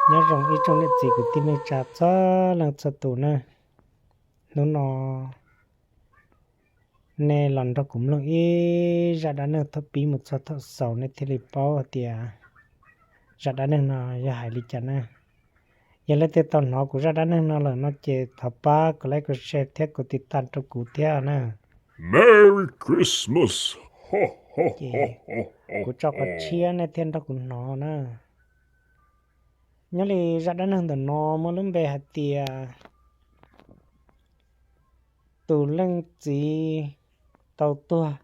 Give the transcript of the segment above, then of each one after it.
Nyob zoo ib tsoom niam txiv kwv tij neej tsa txhua leej txhua tus na. Hnub no nej los nrog kuv mloog ib zaj dab neeg thaum pib mus txog thaum xaus nej thiaj li paub hais tias zaj dab neeg no yog hais li cas na. Yog leej twg tau hnov kuv zaj dab neeg no lawm no ces thov pab kuv like, kuv share thiab kuv tiv tag rau kuv thiab na. Merry Christmas. Kuv tso qhov tshiab nej thiaj nrog kuv hnov na. Nyob li zaj dab neeg ntawm no muaj lub npe hais tias tus leej txiv tau tuag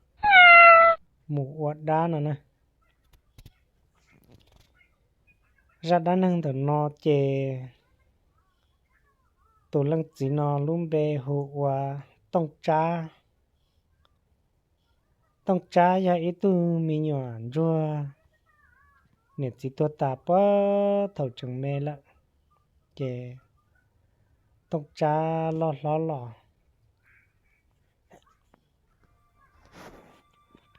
mus ua dab no na. Zaj dab neeg ntawm no ces tus leej txiv no lub npe hu ua Tooj Tsab. Tooj Tsab yog ib tug me nyuam ntsuag niam txiv tuag tas puag thaum tseem me lawm, ces Tooj Tsab loj hlob los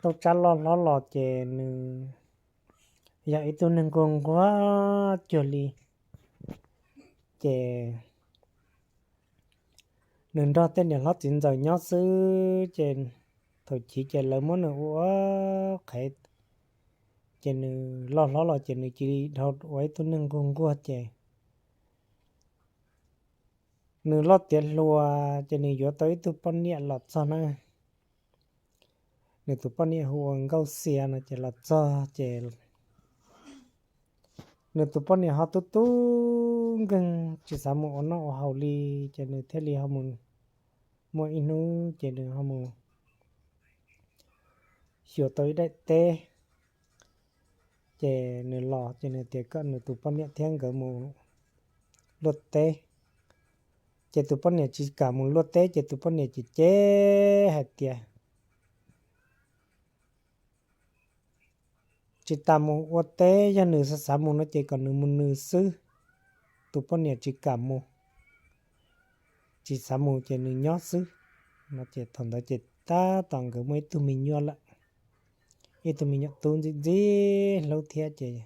Tooj Tsab loj hlob los ces nws yog ib tug neeg nquag nquag cuag li, ces nws nrog tej niam hlob txiv ntxawm nyob xwb ces thaum chiv ces lawv muab nws ua qhev, ces nws loj hlob los ces nws cia li dhau ua ib tug neeg nquag nquag ces nws loj tiav hluas ces nws yuav tau ib tug poj niam los txog na. Nws tus poj niam hu ua Nkauj Xias no ces los txog ces nws tus poj niam ho tub tub nkeeg tsis xav mus ua noj ua haus li, ces nws thiaj li ho mus, muaj ib hnub ces nws ho mus xyuas tau ib daim teb, ces nws los ces nws tias kom nws tus poj niam thiab nkawd mus luaj teb. Ces tus poj niam tsis kam mus luaj teb ces tus poj niam cem cem hais tias tsis tas mus ua teb, yog nws xav xav mus no ces kom nws mus nws xwb. Tus poj niam tsis kam mus, tsis xav mus ces nws nyob xwb. No ces thaum ntawd ces tab tom nkawd muaj ib tug me nyuam lawm, ib tug me nyuam tub ntxim ntxim hlub thiab ces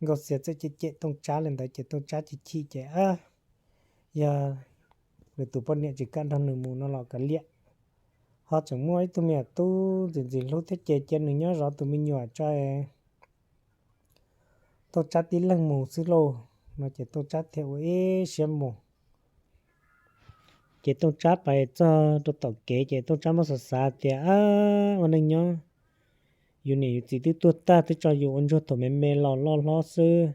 Nkauj Xias txawm cem cem Tooj Tsab li ntawd ces Tooj Tsab chim chim ces yog nws tus poj niam tsis kam nrog nws mus no los kav liam, ho tseem muaj ib tug me nyuam tub ntxim ntxim hlub thiab ces cia nws nyob zov tus me nyuam tso, Tooj Tsab tib leeg mus xwb lauj. No ces Tooj Tsab thiaj ua ib siab mus. Ces Tooj Tsab pais txog rau tom kev ces Tooj Tsab muab xav xav tias, ua neej nyob, yus niam yus txiv twb tuag tag twb tso yus ua ntsuag thaum me me los loj hlob xwb,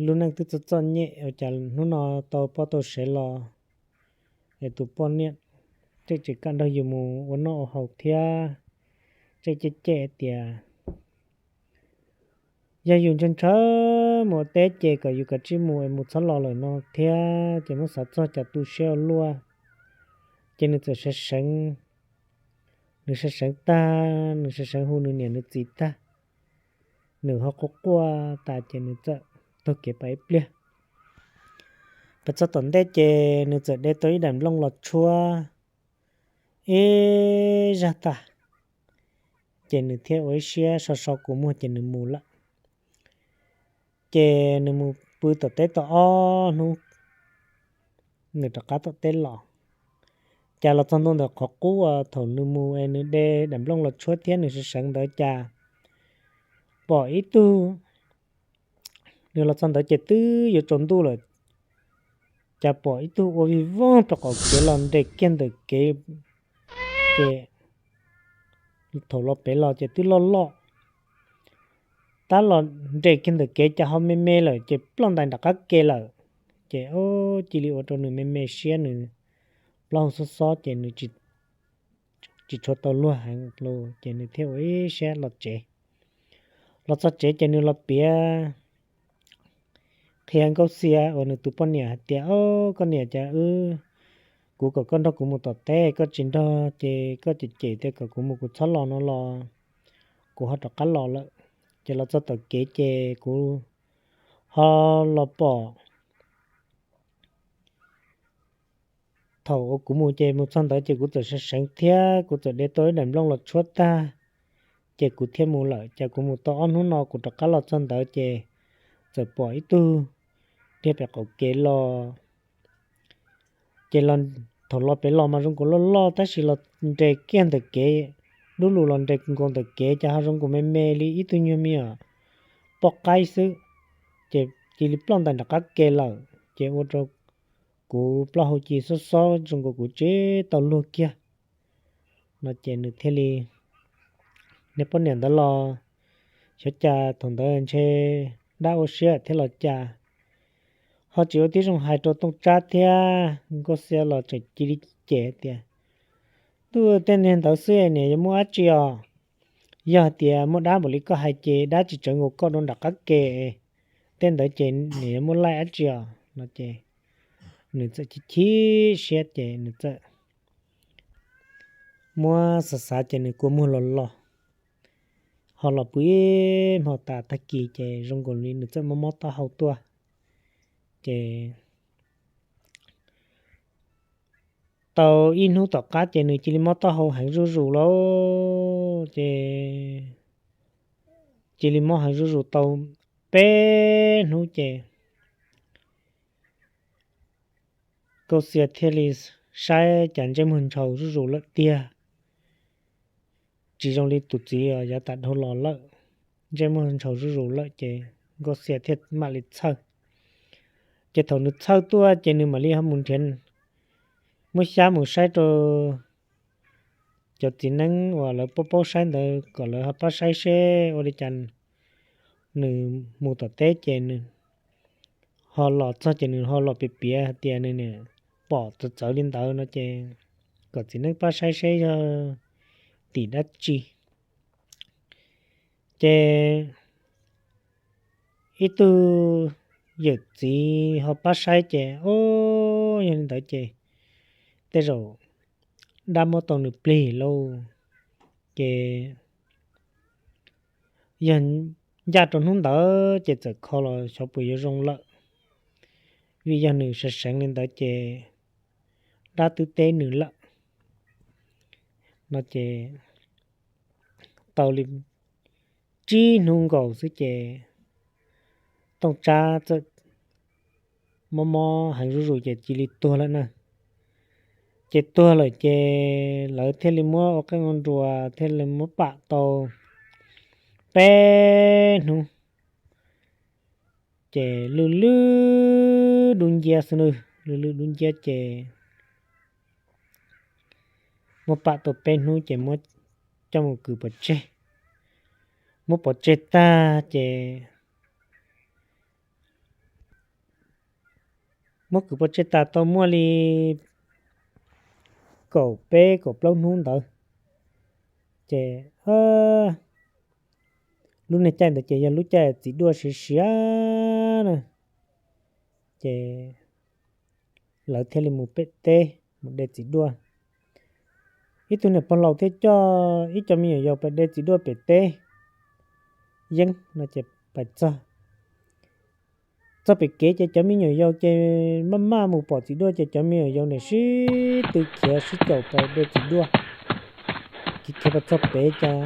lub neej twb txom txom nyem ua cas hnub no tau poj tau sev los es tus poj niam tseem tsis kam nrog yus mus ua noj ua haus thiab, tseem cem cem tias yog yus ntshaw ntshaw mus ua teb ces kom yus kav tsij mus es mus txhob los lawm no thiab. Ces muab xav txog cas tu siab ua luaj, ces nws txawm sawv seev, nws sawv seev tag, nws sawv seev hu nws niam nws txiv tag, nws ho quaj quaj tas ces nws txawm taug kev pais ib pliag. Pais txog tom ntej ces nws txawm de tau ib daim nplooj los tshuab ib zaj tag, ces nws thiaj ua ib siab so so kua muag ces nws mus lawm. Ces nws mus pw tom teb tau ob hnub, nws rov qab tom teb los. Cas los txog ntua ntawm qhov qub uas thaum nws mus es nws de daim nplooj los tshuab thiab nws sawv seev ntawd cas pom ib tug, nws los txog ntawd ces twb yuav tsaus ntuj lawm, cas pom ib tug ua vij voog rau qhov kev los nres kiag ntawm kev, ces thaum los pem los ces twb loj loj, tab los nres kiag ntawm kev cas ho me me lawm ces ploj ntais nram qab ke lawm. Ces cia li ua rau nws me me siab, nws plaub hau xob xob ces nws tsis tshua tau luag heev los ces nws thiaj ua ib siab los tsev. Los txog tsev ces nws los piav qhia Nkauj Xias uas nws tus poj niam hais tias, o, koj niam, cas wb, kuv kom koj nrog kuv mus tom teb koj tsis nrog ces koj cem cem tias kom kuv mus kuv txhob los no los kuv ho rov qab los lawm. Ces los txog tom kev ces kuv ho los pom thaum uas kuv mus ces mus txog ntawd ces kuv txawm sawv seev thiab kuv txawm de tau ib daim nplooj los tshuab tag, ces kuv thiaj mus lawm. Ces kuv mus tau ob hnub no kuv rov qab los txog ntawd ces txawm pom ib tug dhia pem qaum kev los. Ces thaum los pem los mas zoo nkaus loj loj tab sis los nres kiag ntawm kev, dub lug los nres nkaus ntawm kev ces ho zoo nkaus me me li ib tug nyuag me nyuam poj qaib xwb. Ces cia li ploj ntais nram qab ke lawm ces ua rau kuv plaub hau cia li xob xob zoo nkaus kuv tsis tau luag kiag no ces nws thiaj li, niag poj niam ntawd los xyov cas thaum ntawd ntshe dab ua siab thiab los cas, ho tsis ua tib zoo hais rau Tooj Tsab thiab. Nkauj Xia los tseem cia li cem tias, Ntuj, tej niag ntawd xwb niam yuav muaj dab tsi os? Yog tias muaj dab npaum li koj hais ces dab tsis tsawv nkaus koj dua nram qab ke, tej ntawd ces niam yuav muaj laij dab tsi os no ces nws txawm chim chim siab ces nws txawm muab xav xav ces nws kua muag los los, ho los pw ib hmo tas tag kis ces zoo nkaus li nws txawm mob mob taub hau tuaj. Ces tau ib hnub tom qab ces nws cia li mob taub hau heev zuj zus lawm ces cia li mob heev zuj zus tau peb hnub ces Nkauj Xia thiaj li saib cas ntsej muag ntshaus zuj zus lawm tiag. Tsis zoo li tus txiv os, yav tas dhau los lawm, ntsej muag ntshaus zuj zus lawm ces Nkauj Xia thiaj mam li txhawj. Ces thaum nws txhawj tuaj ces nws mam li ho mus nrhiav, muab xyab mus saib rau cov txiv neeb uas lawv paub paub saib ntawd kom lawv ho pab saib seb ua li cas. Nws mus tom teb ces nws ho los txog ces nws ho los piav piav hais tias nws pom txawv txawv li ntawd no ces kom txiv neeb pab saib seb yog tim dab tsi. Ces ib tug yawm txiv ho pab saib ces, o, yog li ntawd ces tej zaum dab muab tau nws plig lauj. Ces yog ncaj rau hnub ntawd ces txawm kho los xyov puas yuav zoo lawm, vim yog nws seev seev li ntawd ces dab twb teb nws lawm no ces tau li tsib hnub nkaus xwb ces Tooj Tsab txawm mob mob heev zuj zus ces cia li tuag lawm na. Ces tuag lawm ces lawv thiaj li muab ua qeej ua nruas thiaj li muab pam tau peb hnub. Ces lwj lwj dub nciab xwb, lwj lwj dub nciab ces muab pam tau peb hnub ces muab coj mus kwv pov tseg. Muab pov tseg tag ces muab kwv pov tseg tas tau muaj li kaum peb kaum plaub hnub ntawd ces lub niag caij ntawd ces yog lub caij txiv duaj siav siav na. Ces lawv thiaj li mus pem teb mus de txiv duaj. Ib tug niam pog laus thiaj coj ib co me nyuam yaus pais de txiv duaj pem teb yeeb no ces pais txog txog pem kev ces cov me nyuam yaus ces maj maj mus pom txiv duaj ces cov me nyuam yaus niam sib tw khiav sib caum pais de txiv duaj. Khiav khiav pais txog pem ces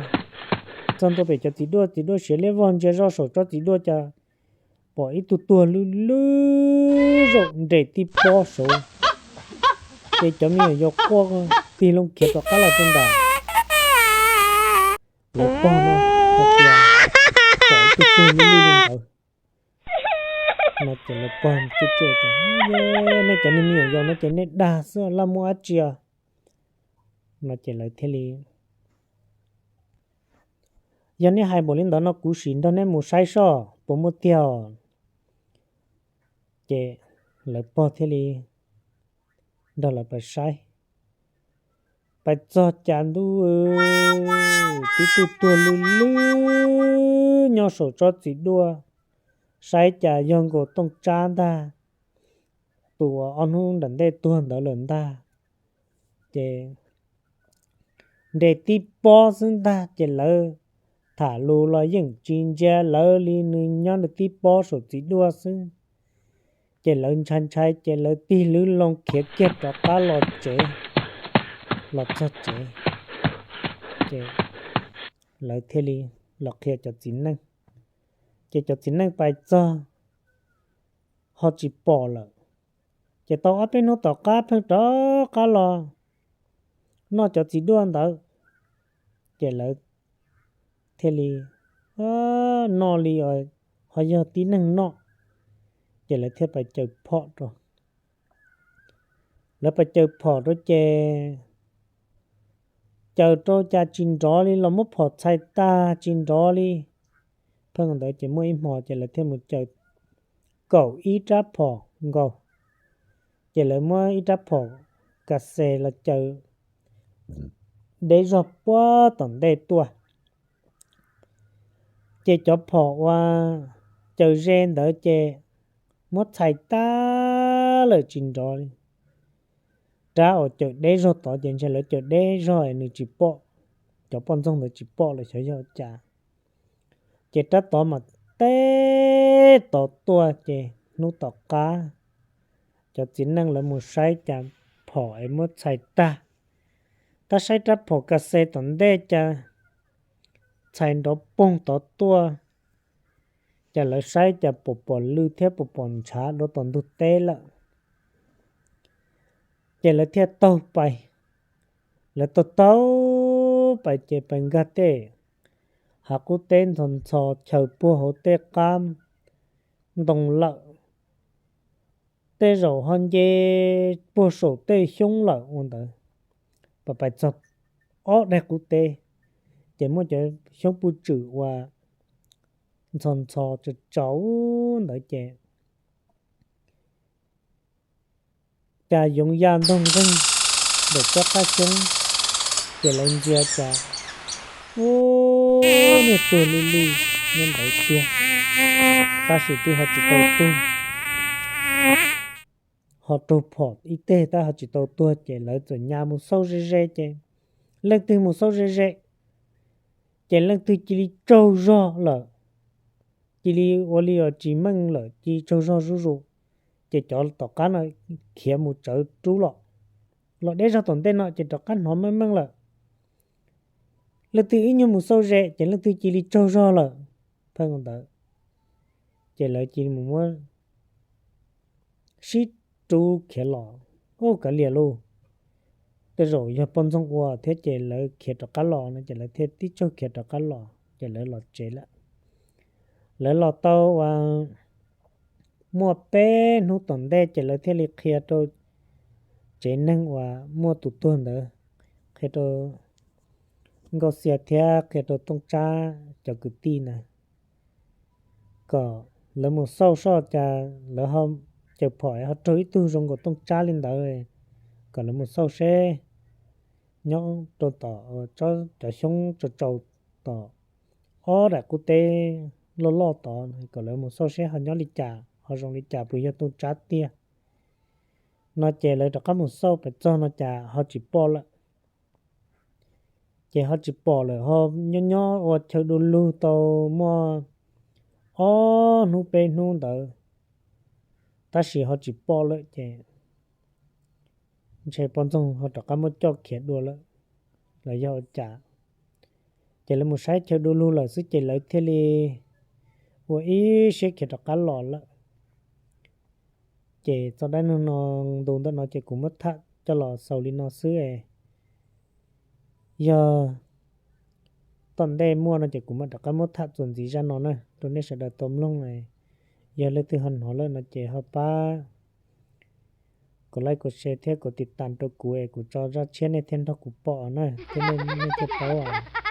txog ntua pem cov txiv duaj, txiv duaj siav liab vog ntsia zoj saum tsob txiv duaj ces pom ib tug tuag lwj lwj zaum nres tib pob saud. Ces cov me nyuam yaus quaj tig loo khiav rov qab los rau ntawm lawv pog no hais tias pom ib tug tuag lwj lwj li ntawd no ces lawv pog cem cem tias, Nej cov niag me nyuam yaus no ces nej dag xwb, laj muaj dab tsi os no ces lawv thiaj li, Yog nej hais npaum li ntawd no kuv sim nrog neb mus saib soj puas muaj tiag. Ces lawv pog thiaj li nrog lawv pais saib. Pais txog cas ntuj, tib tug tuag lwj lwj nyob saum tsob txiv duaj, saib cas yog nkaus Tooj Tsab ntag, tus uas ob hnub nram ntej tuag ntawd lawm ntag. Ces nres tib pob xwb ntag ces lawv tham lus los yeej tsis ntsia lawv li, nws nyob nws tib pob saum txiv duaj xwb. Ces lawv ntshai ntshai ces lawv tig lwv loo khiav kiag rov qab los tsev, los txog tsev ces lawv thiaj li los qhia cov txiv neej. Ces cov txiv neej pais txog ho tsis pom lawm. Ces tau ob peb hnub tom qab pheej rov qab los noj cov txiv duaj ntawd, ces lawv thiaj li noj li ho yog tib neeg noj, ces lawv thiaj pais caws phom rau. Lawv pais caws phom rau ces caws rau cas tsis nrov li los muab phom txhais tag tsis nrov li. Pheej ntawd ces muaj ib hmo ces lawv thiaj mus caws kaum ib rab phom nkaus. Ces lawv muab ib rab phom kas xes los caws deb zog puag tom ntej tuaj. Ces cov phom uas caws ze ntawd ces muab txhais tag lawm tsis nrov li. Rab uas caws deb zog tod ces ntshe lawv caws deb zog nws tsis pom, cov poj ntxoog ntawd tsis pom lawm xyov yog cas. Ces rab tod mas teb tod tuaj ces hnub tom qab cov txiv neej lawv mus saib cas phom es muab txhais tag. Tab saib rab phom kas xes tom ntej cas txhais nrov poog tod tuaj, cas lawv saib cas pom pom lw thiab pom pom ntshav dua tom ntug teb lawm. Ces lawv thiaj taug pais, lawv taug taug pais ces pais nkag tej hav qub teb ntxhov ntxhov chaws puag hauv tej qab ntoo lawm, tej zaum ho nce puag saum tej xyoob lawm ua ntawd. Pais pais txog ob daig qub teb, ces muaj cov xyoob puj tswm uas ntxhov ntxhov tsaus tsaus ntawd ces cas yoov ya ntog nqeeg ntawm tsob qab xyoob, ces lawv ntsia cas ub, niag tuag li li nyob ntawd tiag, tab sis twb ho tsis tau tuag, ho raug phom ib teg tab ho tsis tau tuag ces lawv txawm nyas mus xauj ze ze ces leej twg mus xauj ze ze ces leej twg cia li tsaug zog lawm, cia li ua li os tsis meej lawm cia li tsaug zog zuj zus. Ces cov tom qab no khiav mus tsawv rub los, los deb zog tom ntej no ces rov qab hnov meej meej lawm. Leej twg ib nyuag mus xauj ze ces leej twg cia li tsaug zog lawm. Pheej ua ntawd ces lawv cia li mus muab sib rub khiav los. Ub, kav liam lauj, tej zaum yog poj ntxoog ua thiab ces lawv khiav rov qab los no ces lawv thiaj tib tsaug khiav rov qab los ces lawv los tsev lawm. Lawv los tau uas muaj peb hnub tom ntej ces lawv thiaj li qhia rau tsev neeg uas muaj tus tuag ntawd, qhia rau Nkauj Xia thiab qhia rau Tooj Tsab cov kwv tij ntawd kom lawv mus xauj soj cas lawv ho caws phom ho raug ib tug zoo nkaus Tooj Tsab li ntawd, kom lawv mus xauj seb nyob rau tom cov xyoob tsaus tsaus tom ob daim qub teb loj loj tod, kom lawv mus xauj seb ho nyob li cas ho zoo li cas puas yog Tooj Tsab tiag no ces lawv rov qab mus xauj pais txog no cas ho tsis pom lawm. Ces ho tsis pom lawm ho nyob nyob ua chaw du lug tau muaj ob hnub peb hnub ntawd, tab sis ho tsis pom lawm ces ntshe poj ntxoog ho rov qab muab coj khiav dua lawm los yog ua cas. Ces lawv mus saib chaw du lug lawm xwb ces lawv thiaj li ua ib siab khiav rov qab los lawm. Ces txoj dab neeg no ntu ntawm no ces kuv muab tham coj los xaus li no xwb. Yog tom ntej muaj no ces kuv mam rov qab muab tham txuas ntxiv zaj no na rau nej sawv daws tau mloog. Yog leej twg ho hnov lawm no ces ho pab kom like kom share thiab kom tiv tas rau kuv es kuv tso zaj tshiab nej thiaj nrog kuv pom na thiab nej thiaj paub os.